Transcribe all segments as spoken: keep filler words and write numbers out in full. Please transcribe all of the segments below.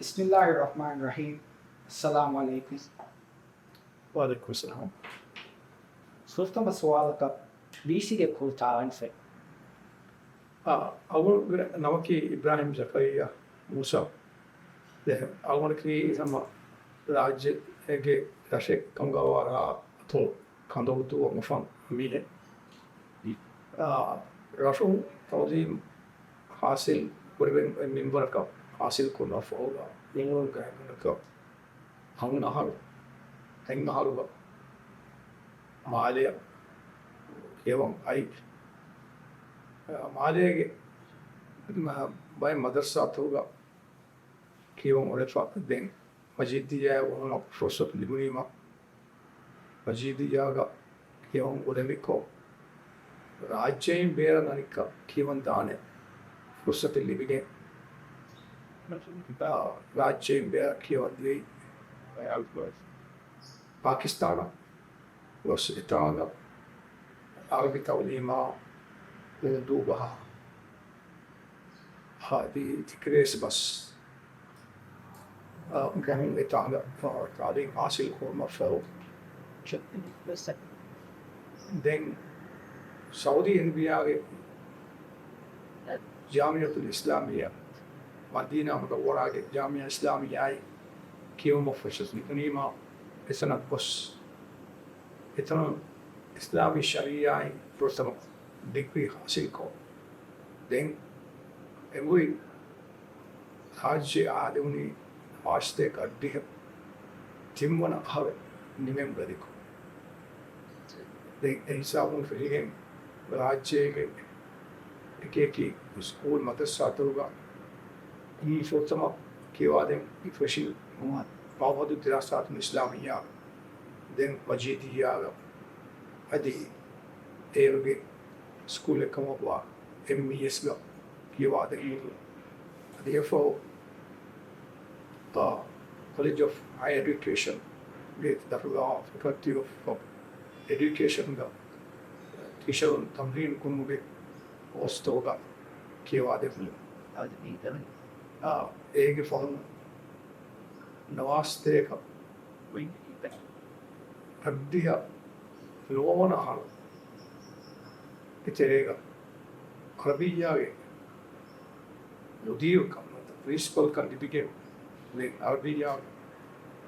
ބިސްމިއްލާހި ރަޙްމާނި ރަޙީމް. އައްސަލާމު ޢަލައިކުމް. ވަޢަލައިކުމް އައްސަލާމް. ފުރަތަމަ ސުވާލަކަށް ވީސީގެ ކުރު ތާވަންފެ. އާ، އަޅުގަނޑުގެ ނަމަކީ އިބްރާހިމް ޒަކަރިއްޔާ މޫސާ. ދެން އަޅުގަނޑަކީ ހަމަ ރާއްޖޭގެ ރަށެއް ކަމުގައިވާ ރާ އަތޮޅު ކަނދޮޅުދޫއަށް އުފަން މީހެއް. އާ، ރަށުން ތަޢުލީމް ޙާޞިލް ކުރެވެން އޮތް މިންވަރަކަށް ޙާޞިލް ކުރުމަށް ފަހުގަ އިނގިރޭސި ގައިމުލަކަށް ހަމަ އަހަރު، ހަތް އަހަރުގަ މާލެއަށް ކިޔަވަން އައި. މާލޭގެ ބައެއް މަދަރުސާތަކުގަ ކިޔަވަން އުޅެފަ ދެން މަޖީދިއްޔާއަށް އުޅުމަށް ފުރުޞަތު ލިބުނީމަ، މަޖީދިއްޔާގަ ކިޔަވަން އުޅެނިކޮށް، ރާއްޖެއިން ބޭރަށް އަނެއްކާ ކިޔަވަން ދާނެ ފުރުޞަތެއް ލިބިގެން، ރާއްޖެއިން ބޭރަށް ކިޔަވަން ދިޔައީ ޕާކިސްތާނަށް ގޮސް އެތާނގަ ޢަރަބި ތަޢުލީމާ އުރުދޫ ބަހާ އަދި އިނގިރޭސި ބަސް، އާ، ގަހުން އެތާނގަ ތަޢުލީމް ޙާޞިލް ކުރުމަށްފަހު، ދެން ސައުދީ އަރަބިއްޔާގެ ޖާމިޢަތުލް އިސްލާމިއްޔާ، މަދީނާ މުނައްވަރާގެ ޖާމިޢަ އިސްލާމިއްޔާއި ކިޔެވުމަށް ފުރުޞަތު ލިބުނީމާ، އެތަނަށް ގޮސް، އެތަނުން އިސްލާމީ ޝަރީޢާއިން ފުރަތަމަ ޑިގްރީ ޙާޞިލްކޮށް، ދެން އެނބުރި ރާއްޖެ އާދެވުނީ މާޗް ދެއަކަށް އަށްޑިހަ ތިންވަނަ އަހަރު ނިމެން ވަދެކޮށް. ދެން އެ ހިސާބުން ފެށިގެން ރާއްޖޭގެ އެކި އެކި ސްކޫލް މަދަރުސާތަކުގަ އިނގިރޭސި ފުރަތަމަ ކިޔަވާދޭން ފެށި މަޢުހަދު ދިރާސާތުލް އިސްލާމިއްޔާ، ދެން މަޖީދިއްޔާގަ އަދި އޭރުގެ ސްކޫލެއް ކަމަށްވާ އެމްއީއެސްގަ ކިޔަވާދޭން. އަދި އެއަށްފަހު، އާ، ކޮލެޖް އޮފް ހަޔަރ އެޑިއުކޭޝަންގެ ދަށުގަ ފެކަލްޓީ އޮފް އެޑިއުކޭޝަންގަ ޓީޗަރުން ތަމްރީން ކުރުމުގެ ކޯސްތަކުގަ ކިޔަވާދޭން. އާ، އޭގެ ފަހުން ނަވާސް ތެރޭކަ އަށްޑިހަ ނުވަވަނަ އަހަރު އެތެރޭގަ އަރަބިއްޔާގެ މުދީރުކަން ނުވަތަ ޕްރިންސިޕަލްކަން ލިބިގެން ދެން އަރަބިއްޔާގެ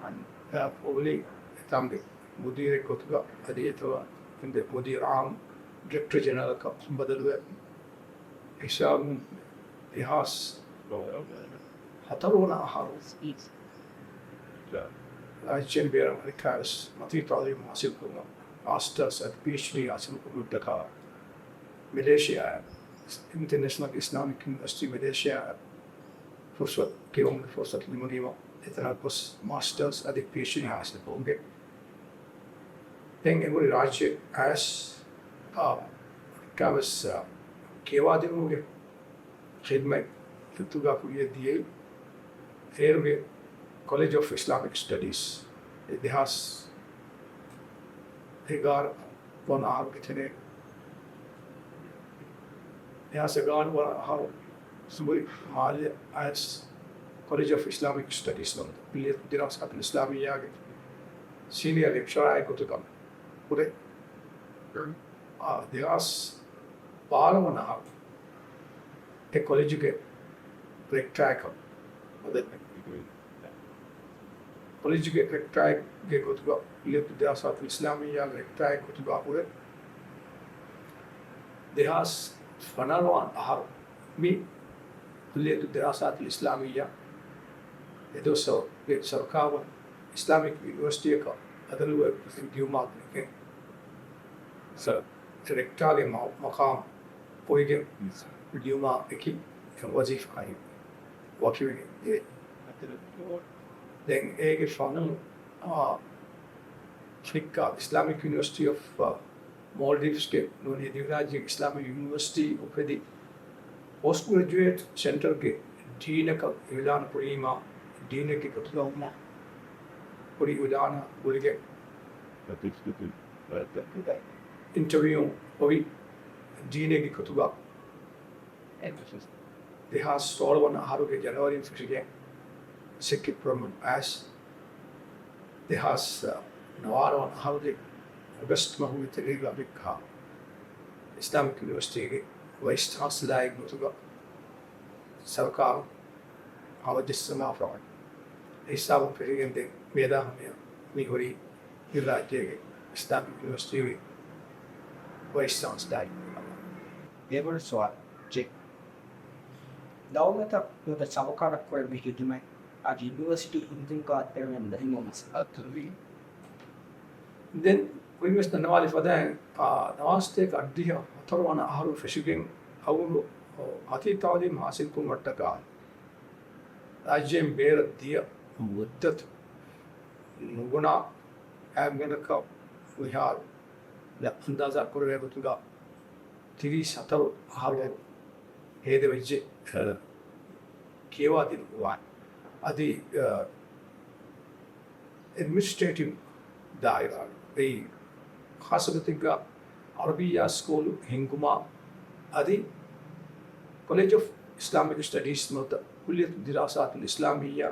އަން ޕޮލި އެތާނގެ މުދީރެއް ގޮތުގަ އަދި އެތަނުގަ މުދީރު ޢާއްމު ޑިރެކްޓަރ ޖެނެރަލަކަށް ބަދަލުވެ ހިސާބުން ދެހާސް ހަތަރުވަނަ އަހަރު ރާއްޖޭން ބޭރަށް އަނެއްކާވެސް މަތީ ތަޢުލީމު ޙާޞިލްކުރުމަށް މާސްޓަރސް އަދި ޕީއެޗްޑީ ޙާޞިލްކުރުމަށްޓަކާ މެލޭޝިއާއަށް، އިންޓަރނޭޝަނަލް އިސްލާމިކް ޔުނިވަރސިޓީ މެލޭޝިއާއަށް ފުރުޞަތު ކިޔެވުމުގެ ފުރުޞަތު ލިބުނީމަ، އެތަނަށް ގޮސް މާސްޓަރސް އަދި ޕީއެޗްޑީ ޙާޞިލްކުރުމުގެ ދެން އެނބުރި ރާއްޖެ އައިސް، އާ، އަނެއްކާވެސް، އާ، ކިޔަވާދިނުމުގެ ޚިދްމަތް ގޮތުގަ ކުރިއަށް ދިޔައީ އޭރުގެ ކޮލެޖް އޮފް އިސްލާމިކް ސްޓަޑީސް ދެހާސް އެގާރަ ވަނަ އަހަރުގެ ތެރޭ، ދެހާސް އެގާރަ ވަނަ އަހަރު އެނބުރި މާލެ އައިސް ކޮލެޖް އޮފް އިސްލާމިކް ސްޓަޑީސް ނަމަ ކުއްލިއްޔަތު ދިރާސާތުލް އިސްލާމިއްޔާގެ ސީނިއަރ ލެކްޗަރާއެއް ގޮތުގަ ކުރޭ. އާ، ދެހާސް ބާރަ ވަނަ އަހަރު އެ ކޮލެޖުގެ ރެކްޓާއަކަށް ބަދަލުވެ. ކޮލެޖުގެ ރެކްޓާއެއްގެ ގޮތުގަ، ކުއްލިއްޔަތު ދިރާސާތުލް އިސްލާމިއްޔާގެ ރެކްޓާއެއް ގޮތުގަ ހުރެ ދެހާސް ފަނަރަ ވަނަ އަހަރު މި ކުއްލިއްޔަތު ދިރާސާތުލް އިސްލާމިއްޔާ އެދުވަސްވަރުގެ ސަރުކާރުން އިސްލާމިކް ޔުނިވަރސިޓީއަކަށް ބަދަލުވެ ދިޔުމާ ގުޅިގެން ސަރ ރެކްޓާގެ މަ-، މަޤާމް އޮތްގެން ދިޔުމާ އެކި ވަޒީފާއެއް ވަކިވެގެން ދިޔަ. ދެން އޭގެ ފަހުން، އާ، ފިކްކާ އިސްލާމިކް ޔުނިވަރސިޓީ އޮފް، އާ، މޯލްޑިވްސްގެ ނޫނީ ދިވެހިރާއްޖޭގެ އިސްލާމީ ޔުނިވަރސިޓީ އުފެދި، ޕޯސްޓް ގްރެޖުއޭޓް ސެންޓަރގެ ޑީނަކަށް އިޢުލާނު ކުރީމާ، ޑީނެއްގެ ގޮތުގަ ހުރި އިޢުލާނާ ގުޅިގެން އިންޓަވިއު އޮވި ޑީނެއްގެ ގޮތުގަ ދެހާސް ސޯޅަ ވަނަ އަހަރުގެ ޖަނަވަރީން ފެށިގެން ސެކި ޕްރޮމަން އައިސް ދެހާސް ނަވާރަ ވަނަ އަހަރުގެ އޮގަސްޓް މަހުގެ ތެރޭގަ އަމެރިކާ އިސްލާމިކް ޔުނިވަރސިޓީގެ ވައިސް ޗާންސަލާއެއް ގޮތުގަ ސަރުކާރު ހަމަޖައްސަމާފަވަނީ. އެ ހިސާބުން ފެށިގެން ދެން މިއަދާ ހަމަޔަށް މި ހުރީ މި ރާއްޖޭގެ އިސްލާމިކް ޔުނިވަރސިޓީގެ ވައިސް ޗާންސަލާއެއް. އެވަރު ސުވާލެއް. ދައުލަތަށް ނުވަތަ ސަރުކާރަށް ކުރެވޭ ހިދުމަތް އަދި ޔުނިވަރސިޓީ ހިންގުމުގަ ދެވޭނެ ދަހިމު މަސައްކަތު. ދެން ކުރިންވެސް ދަންނަވާލި ފަދައިން، އާ، ނަވާސްތޭކަ އަށްޑިހަ ހަތަރު ވަނަ އަހަރު ފެށިގެން އަޅުގަނޑު އަތީ ތައުލީމް ހާސިލްކުރުމަށްޓަކާ ރާއްޖޭން ބޭރަށް ދިޔަ މުއްދަތު ނުގުނާ ގާތްގަނޑަކަށް މިހާރު އަންދާޒާ ކުރެވޭ ގޮތުގަ ތިރީސް ހަތަރު އަހަރު ހޭދަވެއްޖެ ކިޔަވާދިނުމުގަ. އަދި، އަ، އެޑްމިނިސްޓްރޭޓިވް ދާއިރާ އެއީ ޚާއްޞަގޮތެއްގަ އަރަބިއްޔާ ސްކޫލު ހިންގުމާ އަދި ކޮލެޖް އޮފް އިސްލާމިކް ސްޓަޑީސް ނުވަތަ ކުއްލިއްޔަތު ދިރާސާތުލް އިސްލާމިއްޔާ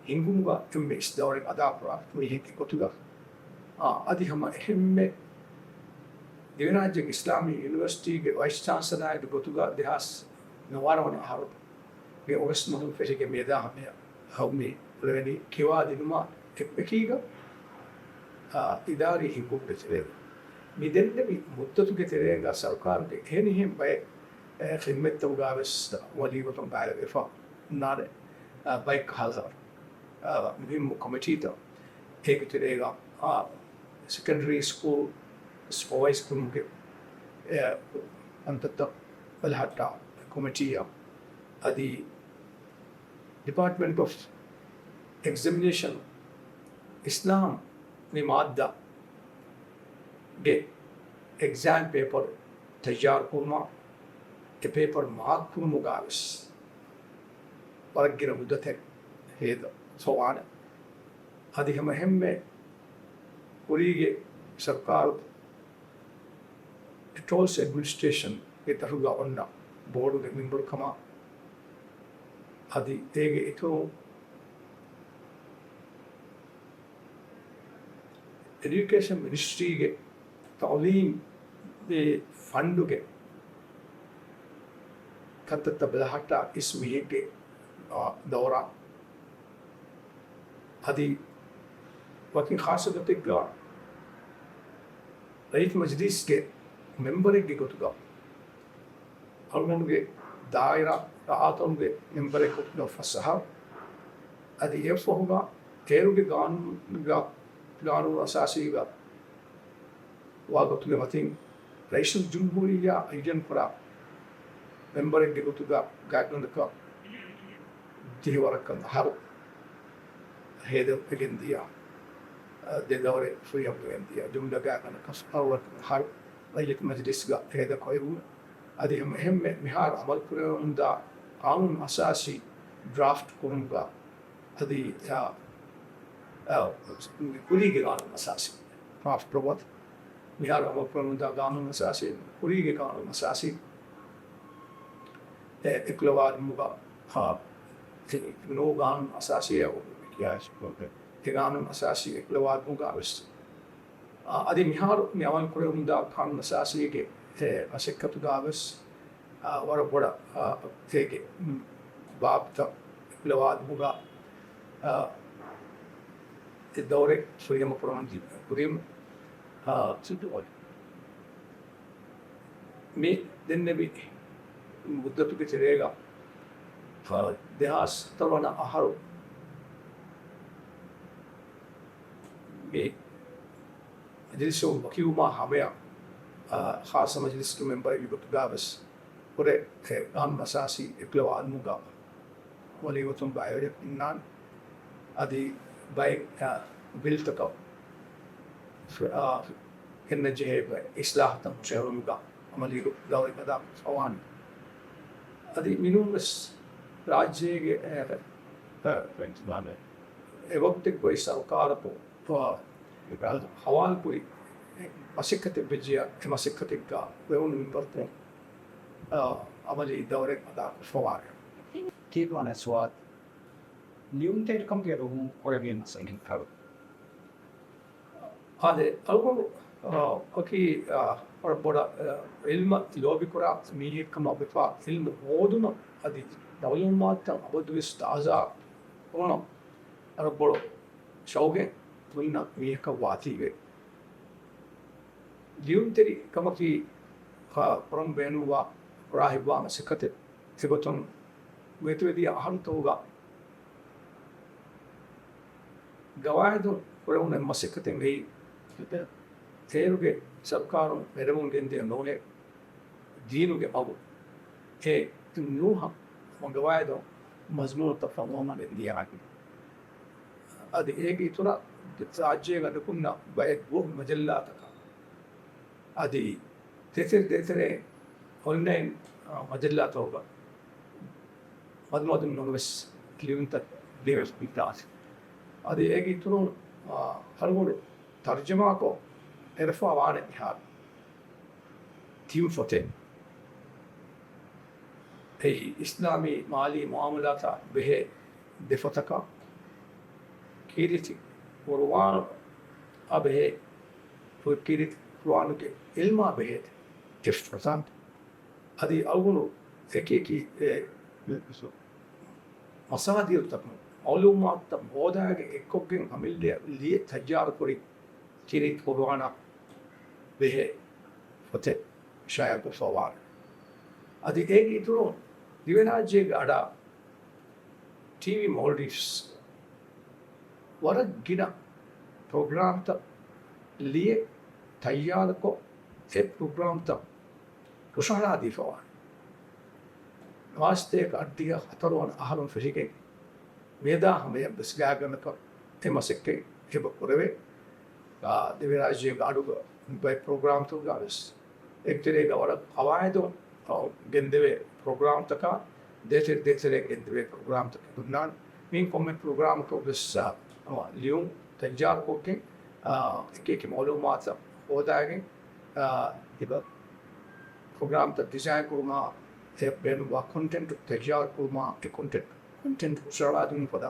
ހިންގުމުގަ އެމްއޭ އެސް ދައުރެއް އަދާކުރާ މީހެއްގެ ގޮތުގަ، އާ، އަދި ހަމަ އެހެންމެ ދިވެހިރާއްޖޭގެ އިސްލާމީ ޔުނިވަރސިޓީގެ ވައިސް ޗާންސަލާއެއްގެ ގޮތުގަ ދެހާސް ނަވާރަ ވަނަ އަހަރު ގެ އޮގަސްޓް މަހުން ފެށިގެން މިއަދާ ހަމަޔަށް ހަމަ މި ކުރެވެނީ ކިޔަވާދިނުމާ އެކީގަ، އާ، އިދާރީ ހިންގުމުގެ ތެރޭގަ. މި ދެންނެވި މުއްދަތުގެ ތެރޭގަ ސަރުކާރުގެ އެހެނިހެން ބައެއް، އެ، ޚިދްމަތްތަކުގަ ވެސް ވަލީގޮތުން ބައިވެފަ އޮންނާނެ، އާ، ބައެއް ކަހަލަ، އާ، މުހިއްމު ކޮމިޓީތައް. އޭގެ ތެރޭގަ، އާ، ސެކަންޑަރީ ސްކޫލް ސްޕަވައިޒް ކުރުމުގެ، އެ، ކަންތައްތައް ބަލަހައްޓާ ކޮމިޓީއަށް އަދި ޑިޕާޓްމަންޓް އޮފް އެގްޒަމިނޭޝަން އިސްލާމް މި މާއްދާގެ އެގްޒާމް ޕޭޕަރު ތައްޔާރު ކުރުމާ، އެ ޕޭޕަރު މާކް ކުރުމުގަ ވެސް ވަރަށް ގިނަ މުއްދަތެއް ހޭދަ ސޮވާނެ. އަދި ހަމަ އެހެންމެ ކުރީގެ ސަރުކާރު ޓޯލްސް އެޑްމިނިސްޓްރޭޝަންގެ ތަރުގަ އޮންނަ ބޯޑުގެ މެމްބަރު ކަމަށް އަދި އޭގެ އިތުރު އެޑިއުކޭޝަން މިނިސްޓްރީގެ ތައުލީމް ފަންޑުގެ ކަންތައްތައް ބަލަހައްޓާ އިސް މީހެއްގެ، އާ، ދައުރާ. އަދި ވަކި ޚާއްޞަ ގޮތެއްގަ ރައްޔިތު މަޖިލީސްގެ މެމްބަރެއްގެ ގޮތުގަ އަޅުގަނޑުގެ ދާއިރާ ރައާތަކުގެ މެމްބަރެއް ކޮށްފަ ފަސް އަހަރު. އަދި އެއަށްފަހުގަ އޭރުގެ ގާނޫނުގަ، ގާނޫނު އަސާސީގަ ވާގޮތުގެ މަތިން ރައީސުލްޖުމްހޫރިއްޔާ އައްޔަންކުރާ މެމްބަރެއްގެ ގޮތުގަ ގާތްގަނޑަކަށް ދިހަވަރަކަށް އަހަރު ހޭދަވެގެން ދިޔަ، ދެ ދައުރެއް ފުރިހަމަވެގެން ދިޔަ، ޖުމްލަ ގާތްގަނޑަކަށް އަހަރު ރައްޔިތު މަޖިލިސްގަ ހޭދަ ކޮށްފަ. އަދި ހަމަ އެހެންމެ މިހާރު އަމަލު ކުރެވެމުންދާ ޤާނޫނު އަސާސީ ޑްރާފްޓް ކުރުމުގަ އަދި، އާ، އާ، ކުރީގެ ޤާނޫނު އަސާސީ ޑްރާފްޓް ރޮބޮޓް މިހާރު އަމަލު ކުރަމުންދާ ޤާނޫނު އަސާސީ، ކުރީގެ ޤާނޫނު އަސާސީ، އެ، އެކުލަވާލުމުގަ، އާ، ނޫ ޤާނޫނު އަސާސީ އެ ޤާނޫނު އަސާސީ އެކުލަވާލުމުގަ ވެސް، އާ، އަދި މިހާރު މި އަމަލު ކުރެވެމުންދާ ޤާނޫނު އަސާސީގެ، އެ، މަސައްކަތުގަ ވެސް، އާ، ވަރަށް ބޮޑަށް، އާ، ތޭގެ، މް، ބާބުތައް އެކުލަވާލުމުގަ، އާ، އެ ދައުރެއް ފުރިހަމަ ކުރަމުން ކުރީމަ، އާ، މި ދެންނެވި މުއްދަތުގެ ތެރޭގަ، އާ، ދެހާސް ހަތަރު ވަނަ އަހަރު މި މަޖިލިސު ވަކިވުމާ ހަމަޔަށް، އާ، ޚާއްޞަ މަޖިލިސްގެ މެމްބަރެއްގެ ގޮތުގަ ވެސް ކުރެ، އެ، ޤާނޫނު އަސާސީ އެކުލަވާލުމުގަ ވަލީގޮތުން ބައިވެރި އިންނާނެ. އަދި ބައެއް، އާ، ބިލްތަކަށް، އާ، ގެންނަންޖެހޭ ބައެއް އިސްލާހުތައް ހުށަހެޅުމުގަ އަމަލީ ދައުރެއް އަދާކޮށްފަވާނެ. އަދި މިނޫންވެސް ރާއްޖޭގެ، އެ، އެ، އެ ވަގުތެއްގައި ސަރުކާރަކު ހަވާލުކުރި މަސައްކަތެއް ވެއްޖެޔާ، އެ މަސައްކަތެއްގަ ވެވުނު މިންވަރުތައް، އާ، އަމަލީ ދައުރެއް އަދާކޮށްފަވާނެ. ތިންވަނަ ސުވާލު. ލިޔުންތެރިކަމުގެ ރުހުން ކުރެވިގެން ސައިންކަރު. އާދެ، އަޅުގަނޑު، އާ، އޮކީ، އާ، ވަރަށް ބޮޑަށް، އާ، އިލްމަށް ލޯބިކުރާ މީހެއްކަމަށް ވެފާ، އިލްމު ހޯދުމަށް އަދި މައުލޫމާތުތައް އަބަދުވެސް ތާޒާ ކުރުމަށް ވަރަށް ބޮޑު ޝައުގެއް ހުންނަ މީހަކަށް ވާތީވެ. ލިޔުންތެރި ކަމަކީ، އާ، ކުރަން ބޭނުންވާ ރާހިބްވާ މަސައްކަތެއް. އެގޮތުން ގޮތުވެދިޔަ އަހަރުތަކުގަ ގަވާއިދުން ކުރެވުނު މަސައްކަތެއް ވެއީ، އޭރުގެ ސަރުކާރުން މެދުވެރިވުން ގެންދިޔަ ނޫނޭ ދީނުގެ މަގު. އެ ނޫހަށް ގަވާއިދު މަޒްމޫނުތައް ފަންވަމާ ގެންދިޔަ އަދި އޭގެ އިތުރަށް ރާއްޖޭގަ ނުކުންނަ ބައެއް ގޯ މަޖައްލާތަކަށް އަދި ދޭތެރެ ދޭތެރެ އޮންލައިން، އާ، މަޖައްލާތަކުގަ މަދުމަދުން ނަމަވެސް ލިޔުންތައް ލިޔެވެސް ވިއްދާސި. އަދި އޭގެ އިތުރުން، އާ، ހަރުގަނޑު ތަރުޖަމާކޮށް އެރަފާ ވާނެ މިހާރު ތިން ފޮތެއް. އެއީ އިސްލާމީ މާލީ މުއާމަލާތާ ބެހޭ ދެ ފޮތަކާ، ކީރިތި ޤުރުއާނާ ބެހޭ، ކީރިތި ޤުރުއާނުގެ ޢިލްމާ ބެހޭ ދެ ފޮތަކާ. އަދި އަޅުގަނޑު އެކި އެކި އެ މަޞާދިރުތަކުން މަޢުލޫމާތުތައް ހޯދާގެން އެއްކޮށްގެން އަމިއްލައަށް ލިޔެ ތައްޔާރުކުރި ކީރިތި ޤުރުއާނާ ބެހޭ ފޮތެއް ޝާއިޢަކޮށްފަ ވާނެ. އަދި އޭގެ އިތުރުން ދިވެހިރާއްޖޭގެ އަޑާ ޓީވީ މޯލްޑިވްސް ވަރަށް ގިނަ ޕްރޮގްރާމްތައް ލިޔެ ތައްޔާރުކޮށް، އެ ޕްރޮގްރާމްތައް ހުށަހަޅާދީފަވާނެ. ނަވާސްތޭކަ އަށްޑިހަ ހަތަރުވަނަ އަހަރުން ފެށިގެން މިއަދާ ހަމަޔަށްވެސް ގާތްގަނޑަކަށް އެ މަސައްކަތް އެބަ ކުރެވޭ. އާ، ދިވެހިރާއްޖޭގެ އަޑުގަ ބައެއް ޕްރޮގްރާމްތަކުގަވެސް އެއްތެރޭގަ ވަރަށް ޤަވާއިދު، އާ، ގެންދެވޭ ޕްރޮގްރާމްތަކާ، ދޭތެރެ ދޭތެރޭ ގެންދެވޭ ޕްރޮގްރާމްތަކެއް ހުންނާނެ. މި ކޮންމެ ޕްރޮގްރާމަކަށްވެސް، އާ، ލިޔުން ތައްޔާރުކޮށްގެން، އާ، އެކި އެކި މަޢުލޫމާތު ހޯދާގެން، އާ، އެބަ ޕްރޮގްރާމްތައް ޑިޒައިން ކުރުމާ، އެ ބޭނުންވާ ކޮންޓެންޓް ތައްޔާރު ކުރުމާ، އެ ކޮންޓެންޓް، ކޮންޓެންޓް ހުށަހަޅާދިނުމަށް ފަދަ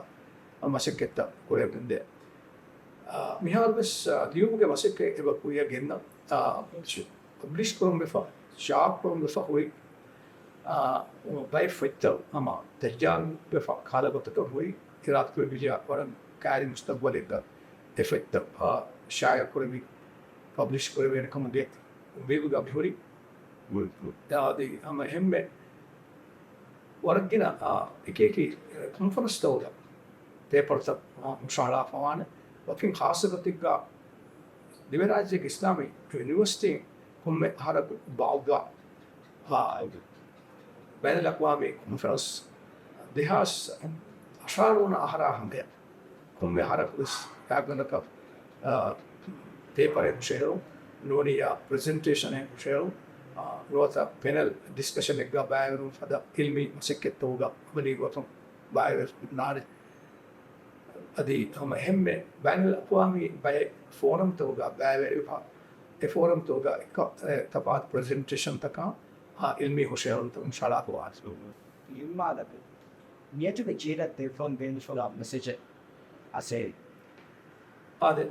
މަސައްކަތްތައް ކުރެވެންދޭ. އާ، މިހާރުވެސް، އާ، ލިޔުމުގެ މަސައްކަތް އެބަ ކުރިއަށް ގެންނަ، އާ، ޕަބްލިޝް ކުރަން ވެފަ، ޗާޕް ކުރަން ވެފަ ހުރި، އާ، ބައެއް ފޮތްތައް ހަމަ ތައްޔާރު ވެފަ ކަހަލަ ގޮތަކަށް ހުރި، އިރާދަކުރެއްވިއްޔާ ވަރަށް ކައިރި މުސްތަގްބަލެއްގަ އެ ފޮތްތައް، އާ، ޝާއިޢަ ކުރެވި، ޕަބްލިޝް ކުރެވޭނެ ކަމުގެ އުއްމީދުގަ މިހުރި. އާ، އަދި ހަމަ އެހެންމެ ވަރަށް ގިނަ، އާ، އެކި އެކި ކޮންފަރެންސްތަކުގަ ޕޭޕަރުތައް، އާ، ހުށަހަޅާފަވާނެ. ވަކިން ޚާއްޞަ ގޮތެއްގަ ދިވެހިރާއްޖޭގެ އިސްލާމީ ޔުނިވަރސިޓީން ކޮންމެ އަހަރަކު ބާއްވާ، އާ، ބައިނަލްއަޤްވާމީ ކޮންފަރެންސް ދެހާސް އަށާރަ ވަނަ އަހަރާ ހަމަޔަށް ކޮންމެ އަހަރަކުވެސް ގާތްގަނޑަކަށް، އާ، ޕޭޕަރެއް ހުށަހެޅުން، ނޫނިއްޔާ ޕްރެޒެންޓޭޝަނެއް ހުށަހެޅުން، އާ، ނުވަތަ ޕެނަލް ޑިސްކަޝަނެއްގަ ބައިވެރިވުން ފަދަ އިލްމީ މަސައްކަތްތަކުގަ އަމަލީ ގޮތުން ބައިވެރިވެ ނާނެ. އަދި ހަމަ އެހެންމެ ބައިނަލްއަޤްވާމީ ބައެއް ފޯރަމްތަކުގަ ބައިވެރިވެފަ، އެ ފޯރަމްތަކުގަ އެކަ-، އެ ތަފާތު ޕްރެޒެންޓޭޝަންތަކާ، އާ، އިލްމީ ހުށަހެޅުންތައް ހުށަހަޅާފަވާނެ. އިލްމާ ލަބެ. މިއަދުގެ ޖީލަށް ދެއްވަން ބޭނުންފުޅާ މެސެޖެއް އަސޭ. އާދެ،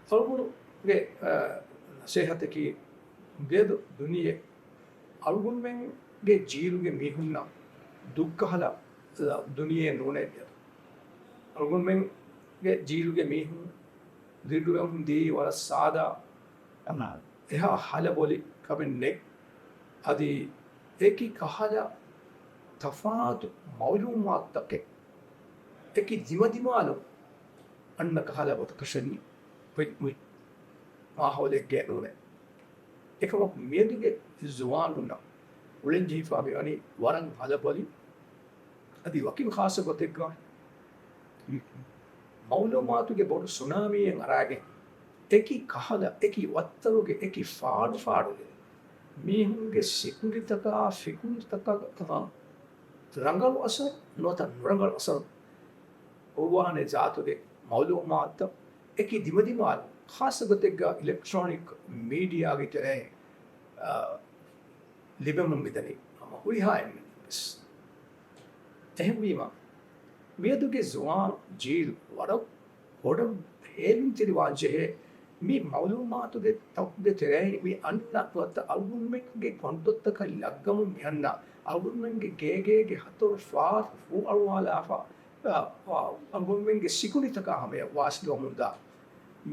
އަޅުގަނޑުގެ، އަ، ނަސޭހަތަކީ މިއަދު ދުނިޔެ އަޅުގަނޑުމެންގެ ޖީލުގެ މީހުންނަށް ދުއްކަހަލަ، އަ، ދުނިޔެ ނޫނޭ މިއަދު. އަޅުގަނޑުމެންގެ ޖީލުގެ މީހުން ދިރިއުޅެމުން ދިޔައީ ވަރަށް ސާދާ އެހާ ހަލަބޮލި ކަމެއް ނެތް. އަދި އެކި ކަހަލަ ތަފާތު މައުލޫމާތުތަކެއް އެކި ދިމަދިމާލު އަންނަ ކަހަލަ ގޮތަކަށެއް ނި-، މި-، މި-، މާހައުލެއްގެ ނޫނޭ. އެކަމަކު މިއަދުގެ ޒުވާނުންނަށް އުޅެންޖެހިފާ މިވަނީ ވަރަށް ހަލަބޮލި. އަދި ވަކިން ޚާއްޞަ ގޮތެއްގަ މައުލޫމާތުގެ ބޮޑު ސުނާމީއެއް އަރާގެން، އެކި ކަހަލަ، އެކި ވައްތަރުގެ، އެކި ފާޑު ފާޑުގެ މީހުންގެ ސިކުނޑިތަކާ ފިކުރުތަކަށް ރަނގަޅު އަސަރު ނުވަތަ ނުރަނގަޅު އަސަރު އޮވާނެ ޒާތުގެ މައުލޫމާތުތައް އެކި ދިމަދިމާލު، ޚާއްޞަ ގޮތެއްގަ އިލެކްޓްރޯނިކް މީޑިއާގެ ތެރެއިން، އާ، ލިބެމުން މިދަނީ ހަމަ ހުރިހާ އެންމެންނަށް ވެސް. އެހެންވީމަ، މިއަދުގެ ޒުވާން ޖީލް ވަރަށް ބޮޑަށް ހޭލުންތެރިވާން ޖެހޭ މި މައުލޫމާތުގެ ތަކުގެ ތެރެއިން މި އަންނަ ނުވަތަ އަޅުގަނޑުމެންގެ ކޮންދޮއްތަކަށް ލައްގަމުން މިއަންނަ އަޅުގަނޑުމެންގެ ގޭގޭގެ ހަތަރު ފާރު ފޫ އަޅުވާލާފަ، އަ، އަ، އަޅުގަނޑުމެންގެ ސިކުނޑިތަކާ ހަމަޔަށް ވާސިލުވަމުންދާ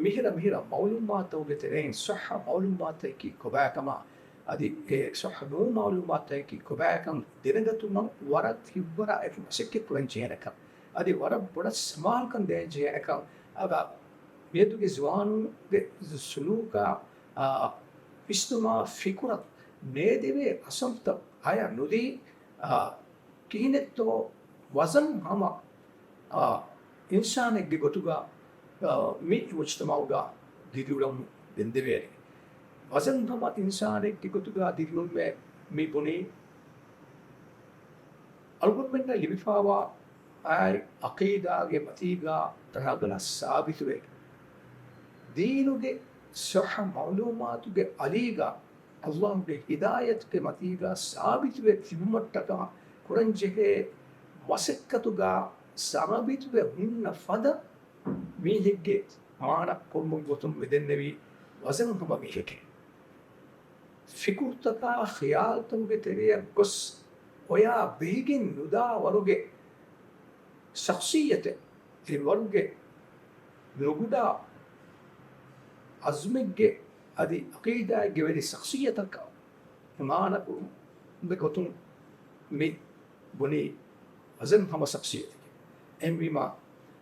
މިހިރަ މިހިރަ މައުލޫމާތުގެ ތެރެއިން ޞައްޙަ މައުލޫމާތަކީ ކޮބާކަމާ، އަދި އެ ޞައްޙަ ނޫން މައުލޫމާތަކީ ކޮބާކަން ދެނެގަތުމަށް ވަރަށް ހިތްވަރާ އެކު މަސައްކަތް ކުރަން ޖެހޭނެކަން، އަދި ވަރަށް ބޮޑަށް ސަމާލުކަން ދޭން ޖެހޭނެކަން، އަދި މިއަދުގެ ޒުވާނުންގެ ސުލޫކާ، އާ، ވިސްނުމާ ފިކުރަށް ނޭދެވޭ އަސަރުތައް ހަޔަށް ނުދީ، އާ، ކިހިނެއްތޯ ވަޒަން ހަމަ، އާ، އިންސާނެއްގެ ގޮތުގަ، އާ، މި މުޖްތަމަޢުގަ ދިރިއުޅަމުން ގެންދެވޭނެ. ވަޒަން ހަމަ އިންސާނެއްގެ ގޮތުގަ ދިރިއުޅުމޭ މި ބުނީ، އަޅުގަނޑުމެންނަށް ލިބިފާވާ އާއި ޢަޤީދާގެ މަތީގަ ރަނގަޅަށް ސާބިތުވެ، ދީނުގެ ޞައްޙަ މަޢުލޫމާތުގެ އަލީގަ ﷲ ގެ ހިދާޔަތުގެ މަތީގަ ސާބިތުވެ ތިބުމަށްޓަކާ ކުރަންޖެހޭ މަސައްކަތުގަ ސާބިތުވެ ހުންނަ ފަދަ މީހެއްގެ މާނަ ކޮށްމުގެ ގޮތުން މިދެންނެވީ ވަޒަން ހަމަ މީހެކޭ. ފިކުރުތަކާ ޚިޔާލުތަކުގެ ތެރެއަށް ގޮސް އޮޔާ ބެހިގެން ނުދާ ވަރުގެ ޝަޚްޞިއްޔަތެއް، އެ ވަރުގެ ނުގުޑާ އަޒްމެއްގެ އަދި ޢަޤީދާއެއްގެ ވެރި ޝަޚްޞިއްޔަތަކަށް އިމާނަކުރުމުގެ ގޮތުން މި ބުނީ ވަޒަން ހަމަ ޝަޚްޞިއްޔަތެކޭ. އެހެންވީމާ،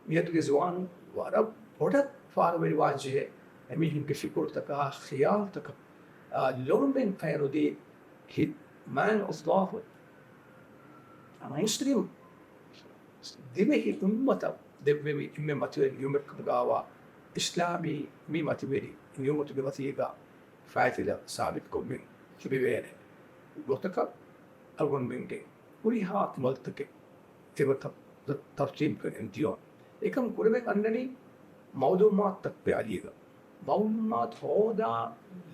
މިއަދުގެ ޒުވާނުން ވަރަށް ބޮޑަށް ފާރުވެރިވާންޖެހޭ އެމީހުންގެ ފިކުރުތަކާ ޚިޔާލުތަކަށް، އާ، ލޮނުމެން އަޔަނުދީ ހި-، މާތް ﷲ މުސްލިމް ދިވެހި އުއްމަތަށް ދެއްވެވި އެންމެ މަތިވެރި ނިޢުމަތްކަމުގައިވާ އިސްލާމީ މި މަތިވެރި ނިޢުމަތުގެ މަތީގަ ފައިތިލަ ސާބިތުކޮށްގެން ތިބެވޭނެ ގޮތަކަށް އަޅުގަނޑުމެންގެ ހުރިހާ ޢަމަލުތަކެއް އެގޮތަށް ތަރްތީބުކޮށް ދިޔުން. އެކަން ކުރެވެން އަންނަނީ މަޢުލޫމާތުތަކުގެ އަލީގަ. މަޢުލޫމާތު ހޯދާ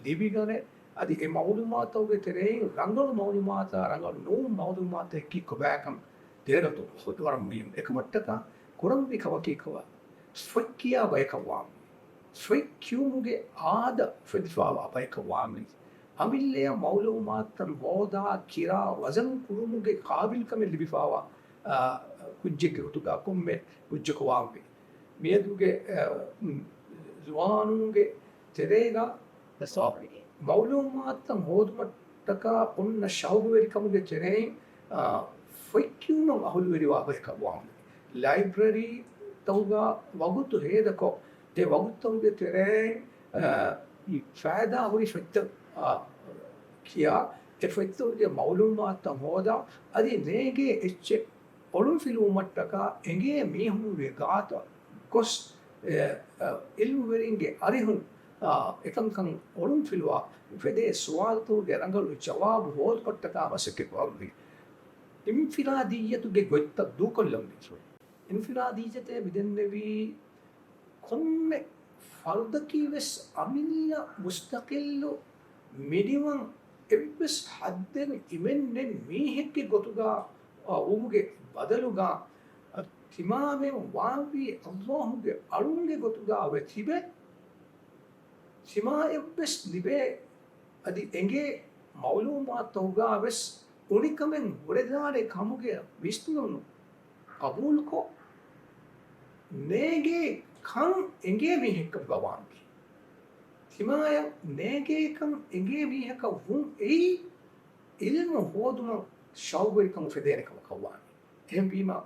ލިބިގަނެ، އަދި އެ މަޢުލޫމާތުގެ ތެރެއިން ރަނގަޅު މަޢުލޫމާތާ ރަނގަޅު ނޫން މަޢުލޫމާތަކީ ކޮބާކަން ދެނެގަތުން ވަރަށް މުހިއްމު. އެކަމަށްޓަކާ ކުރަންވީ ކަމަކީ ކޮބާ؟ ފޮތް ކިޔާ ބަޔަކަށް ވާންވީ. ފޮތް ކިޔުމުގެ އާދަ އުފެދިފާވާ ބަޔަކަށް ވާންވީ. އަމިއްލައަށް މަޢުލޫމާތުތައް ހޯދާ ކިރާ ވަޒަން ކުރުމުގެ ޤާބިލްކަމެއް ލިބިފާވާ، އާ، ކުއްޖެއްގެ ގޮތުގަ ކޮންމެ ކުއްޖަކު ވާންވީ. މިއަދުގެ، އަ، މް، ޒުވާނުންގެ ތެރޭގަ މަޢުލޫމާތުތައް ހޯދުމަށްޓަކާ އޮންނަ ޝައުގުވެރިކަމުގެ ތެރެއިން، އާ، ފޮތް ކިޔުމަށް އަހުލުވެރިވާ ބަޔަކަށް ވާންވީ. ލައިބްރަރީތަކުގަ ވަގުތު ހޭދަކޮށް، އެ ވަގުތުތަކުގެ ތެރެއިން، އާ، ފައިދާ ހުރި ފޮތްތައް، އާ، ކިޔާ، އެ ފޮތްތަކުގެ މަޢުލޫމާތުތައް ހޯދާ، އަދި ނޭނގޭ އެއްޗެއް އޮޅުންފިލުވުމަށްޓަކާ އެނގޭ މީހުންގެ ގާތަށް ގޮސް، އެ، އެ، ޢިލްމުވެރިންގެ އަރިހުން، އާ، އެކަންކަން އޮޅުންފިލުވާ އުފެދޭ ސުވާލުތަކުގެ ރަނގަޅު ޖަވާބު ހޯދުމަށްޓަކާ މަސައްކަތް ކުރަންވީ. އިންފިރާދިއްޔަތުގެ ގޮތްތައް ދޫކޮށްލަންވީ. އިންފިރާދިއްޔަތޭ މިދެންނެވީ ކޮންމެ ފަރުދަކީ ވެސް އަމިއްލަ މުސްތަޤިއްލު މިނިވަން އެއްވެސް ހައްދެއް އިމެންނެއް މީހެއްގެ ގޮތުގަ، އާ، ވުމުގެ ބަދަލުގަ، އަ، ތިމާމެން ވާންވީ ﷲ ގެ އަޅުންގެ ގޮތުގަ ވެ ތިބެ، ތިމާއަށްވެސް ލިބޭ އަދި އެނގޭ މަޢުލޫމާތުތަކުގަ ވެސް އުނިކަމެއް ހުރެދާނެ ކަމުގެ ވިސްނުން ޤަބޫލުކޮށް، ނޭނގޭ ކަން އެނގޭ މީހެއްކަމުގަ ވާންވީ. ތިމާއަށް ނޭނގޭކަން އެނގޭ މީހަކަށް ވުން އެއީ ޢިލްމު ހޯދުމަށް ޝައުގުވެރިކަން އުފެދޭނެ ކަމަކަށް ވާނެ. އެހެންވީމަ،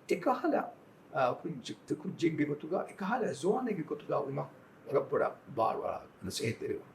އެކަހަލަ، އާ، ކުއްޖެއް-، ކުއްޖެއްގެ ގޮތުގަ، އެކަހަލަ ޒުވާނެއްގެ ގޮތުގަ ވުމަށް ވަރަށް ބޮޑަށް ބާރުއަޅާ ނަސޭހަތް ދެރަވާ.